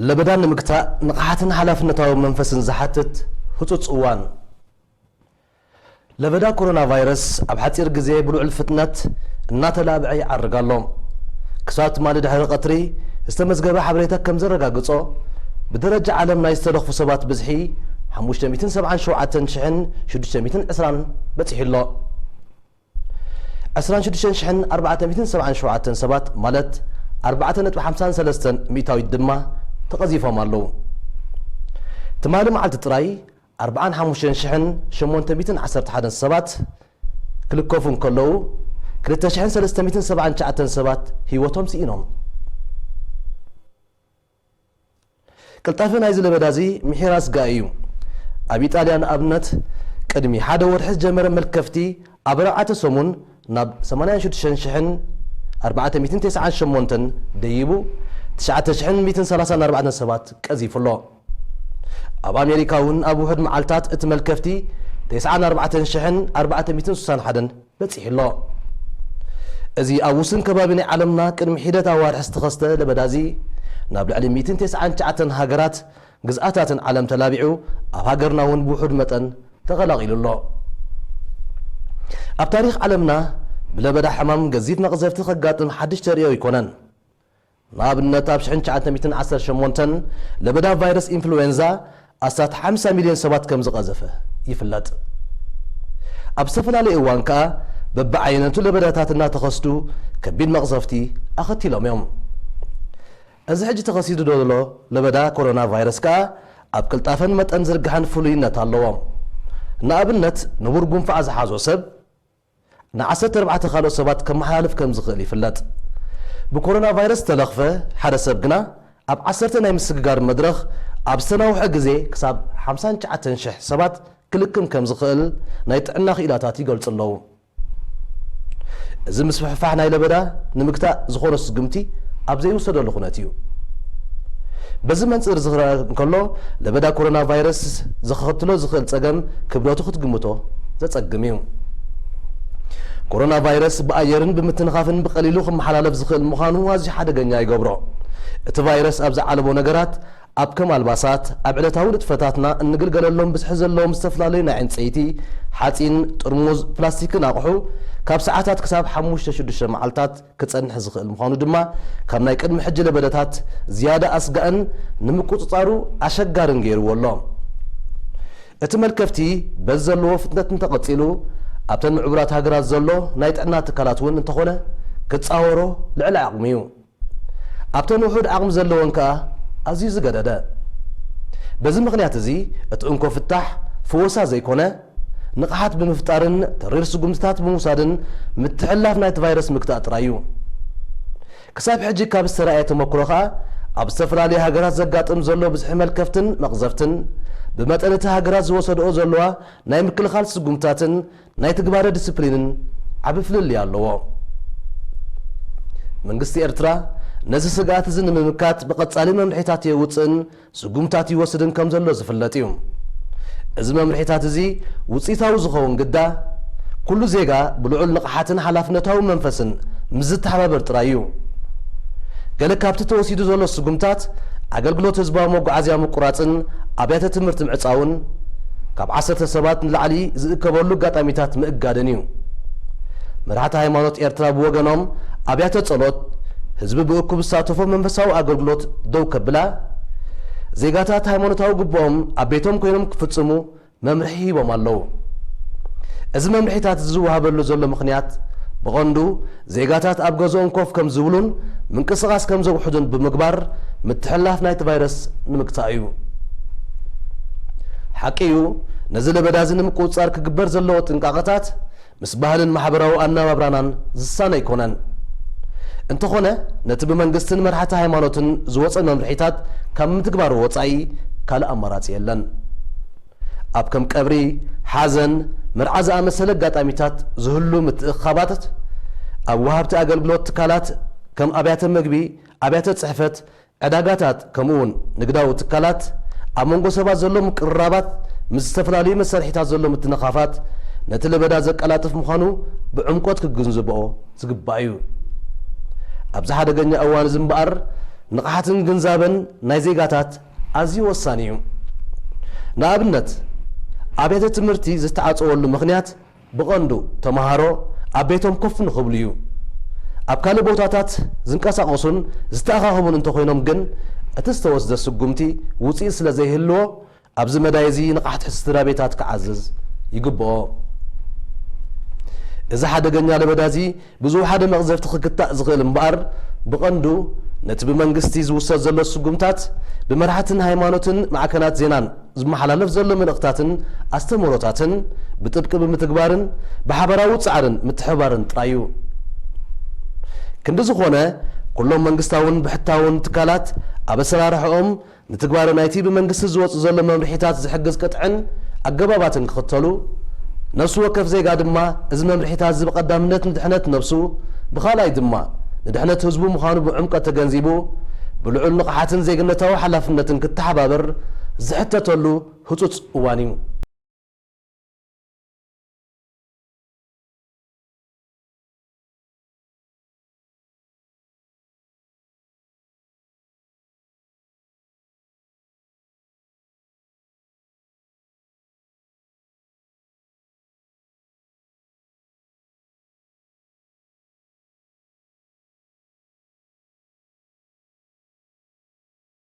ለበዳ ንምግታእ ንቕሓትን ሓላፍነታዊ መንፈስን ዝሓትት ህጹጽ እዋን። ለበዳ ኮሮና ቫይረስ ኣብ ሓጺር ግዜ ብልዑል ፍጥነት እናተላብዐ ይዓርግ ኣሎ። ክሳብ ትማሊ ድሕሪ ቀትሪ ዝተመዝገበ ሓበሬታ ከም ዘረጋግጾ፣ ብደረጃ ዓለም ናይ ዝተለኽፉ ሰባት ብዝሒ ሓሙሽተ ሚእትን ሰብዓን ሸውዓተን ሽሕን ሽዱሽተ ሚእትን ዕስራን በጺሑ ኣሎ። ዕስራን ሽዱሽተን ሽሕን ኣርባዕተ ሚእትን ሰብዓን ሸውዓተን ሰባት፣ ማለት ኣርባዕተ ነጥቢ ሓምሳን ሰለስተን ሚእታዊት ድማ ተቐዚፎም ኣለዉ። ትማሊ መዓልቲ ጥራይ ኣርባዓን ሓሙሽተን ሽሕን ሸሞንተ ሚእትን ዓሰርተ ሓደን ሰባት ክልከፉ እንከለዉ፣ ክልተ ሽሕን ሰለስተ ሚእትን ሰብዓን ትሽዓተን ሰባት ህይወቶም ስኢኖም። ቅልጣፈ ናይዚ ለበዳ እዚ ምሒር ኣስጋኢ እዩ። ኣብ ኢጣልያ ንኣብነት ቅድሚ ሓደ ወርሒ ዝጀመረ መልከፍቲ ኣብ ኣርባዕተ ሰሙን ናብ ሰማንያን ሽዱሽተን ሽሕን ኣርባዕተ ሚእትን ተስዓን ሸሞንተን ደይቡ፣ ትሽዓተ ሽሕን ሚእትን ሰላሳን ኣርባዕተን ሰባት ቀዚፉ ኣሎ። ኣብ ኣሜሪካ እውን ኣብ ውሑድ መዓልታት እቲ መልከፍቲ ተስዓን ኣርባዕተን ሽሕን ኣርባዕተ ሚእትን ስሳን ሓደን በጺሑ ኣሎ። እዚ ኣብ ውሱን ከባቢ ናይ ዓለምና ቅድሚ ሒደት ኣዋርሕ ዝተኸስተ ለበዳ እዚ ናብ ልዕሊ ሚእትን ተስዓን ትሽዓተን ሃገራት፣ ግዝኣታትን ዓለም ተላቢዑ፣ ኣብ ሃገርና እውን ብውሑድ መጠን ተቐላቒሉ ኣሎ። ኣብ ታሪኽ ዓለምና ብለበዳ ሕማም ገዚፍ መቕዘፍቲ ከጋጥም ሓድሽ ተርእዮ ኣይኮነን። ንኣብነት ኣብ ሽሕን ትሽዓተ ሚእትን ዓሰርተ ሸሞንተን ለበዳ ቫይረስ ኢንፍሉዌንዛ ኣስታት ሓምሳ ሚልዮን ሰባት ከም ዝቐዘፈ ይፍለጥ። ኣብ ዝተፈላለየ እዋን ከኣ በብዓይነቱ ለበዳታት እናተኸስቱ ከቢድ መቕዘፍቲ ኣኸቲሎም እዮም። እዚ ሕጂ ተኸሲቱ ዘሎ ለበዳ ኮሮና ቫይረስ ከኣ ኣብ ቅልጣፈን መጠን ዝርግሐን ፍሉይነት ኣለዎ። ንኣብነት ንቡር ጉንፋዕ ዝሓዞ ሰብ ንዓሰርተ ኣርባዕተ ካልኦት ሰባት ከመሓላልፍ ከም ዝኽእል ይፍለጥ። ብኮሮና ቫይረስ ዝተለኽፈ ሓደ ሰብ ግና ኣብ ዓሰርተ ናይ ምስግጋር መድረኽ ኣብ ዝተናውሐ ግዜ ክሳብ ሓምሳን ትሽዓተን ሽሕ ሰባት ክልክም ከም ዝኽእል ናይ ጥዕና ክኢላታት ይገልጹ ኣለዉ። እዚ ምስፍሕፋሕ ናይ ለበዳ ንምግታእ ዝኾነ ስጉምቲ ኣብ ዘይውሰደሉ ኩነት እዩ። በዚ መንጽር ዝረኣ እንከሎ፣ ለበዳ ኮሮና ቫይረስ ዘኸትሎ ዝኽእል ጸገም ክብደቱ ክትግምቶ ዘጸግም እዩ። ኮሮና ቫይረስ ብኣየርን ብምትንኻፍን ብቐሊሉ ክመሓላለፍ ዝኽእል ምዃኑ ኣዝዩ ሓደገኛ ይገብሮ። እቲ ቫይረስ ኣብ ዝዓለቦ ነገራት፣ ኣብ ከም ኣልባሳት፣ ኣብ ዕለታዊ ንጥፈታትና እንግልገለሎም ብዝሒ ዘለዎም ዝተፈላለዩ ናይ ዕንጸይቲ፣ ሓጺን፣ ጥርሙዝ፣ ፕላስቲክን ኣቑሑ፣ ካብ ሰዓታት ክሳብ ሓሙሽተ ሽዱሽተ መዓልታት ክጸንሕ ዝኽእል ምዃኑ ድማ፣ ካብ ናይ ቅድሚ ሕጂ ለበዳታት ዝያዳ ኣስጋእን ንምቁጽጻሩ ኣሸጋርን ገይርዎ ኣሎ። እቲ መልከፍቲ በዚ ዘለዎ ፍጥነት እንተቐጺሉ፣ ኣብተን ምዕቡላት ሃገራት ዘሎ ናይ ጥዕና ትካላት እውን እንተኾነ ክጻወሮ ልዕሊ ዓቕሙ እዩ። ኣብተን ውሑድ ዓቕሚ ዘለወን ከኣ ኣዝዩ ዝገደደ። በዚ ምኽንያት እዚ፣ እቲ እንኮ ፍታሕ ፍወሳ ዘይኮነ፣ ንቕሓት ብምፍጣርን ተሪር ስጉምትታት ብምውሳድን ምትሕልላፍ ናይቲ ቫይረስ ምግታእ ጥራይ እዩ። ክሳብ ሕጂ ካብ ዝተራእየ ተመክሮ ከኣ፣ ኣብ ዝተፈላለያ ሃገራት ዘጋጥም ዘሎ ብዝሒ መልከፍትን መቕዘፍትን፣ ብመጠን እቲ ሃገራት ዝወሰድኦ ዘለዋ ናይ ምክልኻል ስጉምትታትን ናይ ትግባረ ዲስፕሊንን ዓቢ ፍልልይ ኣለዎ። መንግስቲ ኤርትራ ነዚ ስግኣት እዚ ንምምካት ብቐጻሊ መምርሒታት የውጽእን ስጉምታት ይወስድን ከም ዘሎ ዝፍለጥ እዩ። እዚ መምርሒታት እዚ ውጽኢታዊ ዝኸውን ግዳ፣ ኩሉ ዜጋ ብልዑል ንቕሓትን ሓላፍነታዊ መንፈስን ምስ ዝተሓባበር ጥራይ እዩ። ገለ ካብቲ ተወሲዱ ዘሎ ስጉምታት፣ ኣገልግሎት ህዝባዊ መጓዓዝያ ምቁራጽን ኣብያተ ትምህርቲ ምዕጻውን፣ ካብ ዓሰርተ ሰባት ንላዕሊ ዝእከበሉ ኣጋጣሚታት ምእጋድን እዩ። መራሕቲ ሃይማኖት ኤርትራ ብወገኖም፣ ኣብያተ ጸሎት፣ ህዝቢ ብእኩብ ዝሳተፎ መንፈሳዊ ኣገልግሎት ደው ከብላ፣ ዜጋታት ሃይማኖታዊ ግቡኦም ኣብ ቤቶም ኮይኖም ክፍጽሙ መምርሒ ሂቦም ኣለዉ። እዚ መምርሒታት እዚ ዝወሃበሉ ዘሎ ምኽንያት፣ ብቐንዱ ዜጋታት ኣብ ገዝኦም ኮፍ ከም ዝብሉን ምንቅስቓስ ከም ዘውሕዱን ብምግባር፣ ምትሕልላፍ ናይቲ ቫይረስ ንምግታእ እዩ። ሓቂ እዩ፣ ነዚ ለበዳ እዚ ንምቁጽጻር ክግበር ዘለዎ ጥንቃቐታት፣ ምስ ባህልን ማሕበራዊ ኣነባብራናን ዝሳነ ኣይኮነን። እንተኾነ፣ ነቲ ብመንግስትን መራሕቲ ሃይማኖትን ዝወጸ መምርሒታት ካብ ምትግባሩ ወጻኢ ካልእ ኣማራጺ የለን። ኣብ ከም ቀብሪ፣ ሓዘን፣ መርዓ ዝኣመሰለ ኣጋጣሚታት ዝህሉ ምትእኽኻባት፣ ኣብ ወሃብቲ ኣገልግሎት ትካላት ከም ኣብያተ መግቢ፣ ኣብያተ ጽሕፈት፣ ዕዳጋታት፣ ከምኡ'ውን ንግዳዊ ትካላት፣ ኣብ መንጎ ሰባት ዘሎ ምቅርራባት፣ ምስ ዝተፈላለዩ መሳርሒታት ዘሎ ምትንኻፋት፣ ነቲ ለበዳ ዘቀላጥፍ ምዃኑ ብዕምቆት ክግንዝብኦ ዝግባእ እዩ። ኣብዚ ሓደገኛ እዋን እዚ እምበኣር፣ ንቕሓትን ግንዛበን ናይ ዜጋታት ኣዝዩ ወሳኒ እዩ። ንኣብነት፣ ኣብያተ ትምህርቲ ዝተዓጸወሉ ምኽንያት ብቐንዱ ተመሃሮ ኣብ ቤቶም ኮፍ ንኽብሉ እዩ። ኣብ ካልእ ቦታታት ዝንቀሳቐሱን ዝተኣኻኸቡን እንተኾይኖም ግን፣ እቲ ዝተወስደ ስጉምቲ ውጽኢት ስለ ዘይህልዎ፣ ኣብዚ መዳይ እዚ ንቕሓት ስድራ ቤታት ክዓዝዝ ይግብኦ። እዚ ሓደገኛ ለበዳ እዚ ብዝወሓደ መቕዘፍቲ ክግታእ ዝኽእል እምበኣር፣ ብቐንዱ ነቲ ብመንግስቲ ዝውሰድ ዘሎ ስጉምታት፣ ብመራሕትን ሃይማኖትን ማዕከናት ዜናን ዝመሓላለፍ ዘሎ መልእኽታትን ኣስተምህሮታትን ብጥብቂ ብምትግባርን ብሓባራዊ ጻዕርን ምትሕብባርን ጥራይ እዩ። ክንዲ ዝኾነ፣ ኩሎም መንግስታውን ብሕታውን ትካላት ኣብ ኣሰራርሕኦም ንትግባረ ናይቲ ብመንግስቲ ዝወጽእ ዘሎ መምርሒታት ዝሕግዝ ቅጥዕን ኣገባባትን ክኽተሉ፣ ነፍሲ ወከፍ ዜጋ ድማ እዚ መምርሒታት እዚ ብቐዳምነት ንድሕነት ነብሱ፣ ብኻልኣይ ድማ ንድሕነት ህዝቡ ምዃኑ ብዕምቀት ተገንዚቡ፣ ብልዑል ንቕሓትን ዜግነታዊ ሓላፍነትን ክተሓባበር ዝሕተተሉ ህጹጽ እዋን እዩ።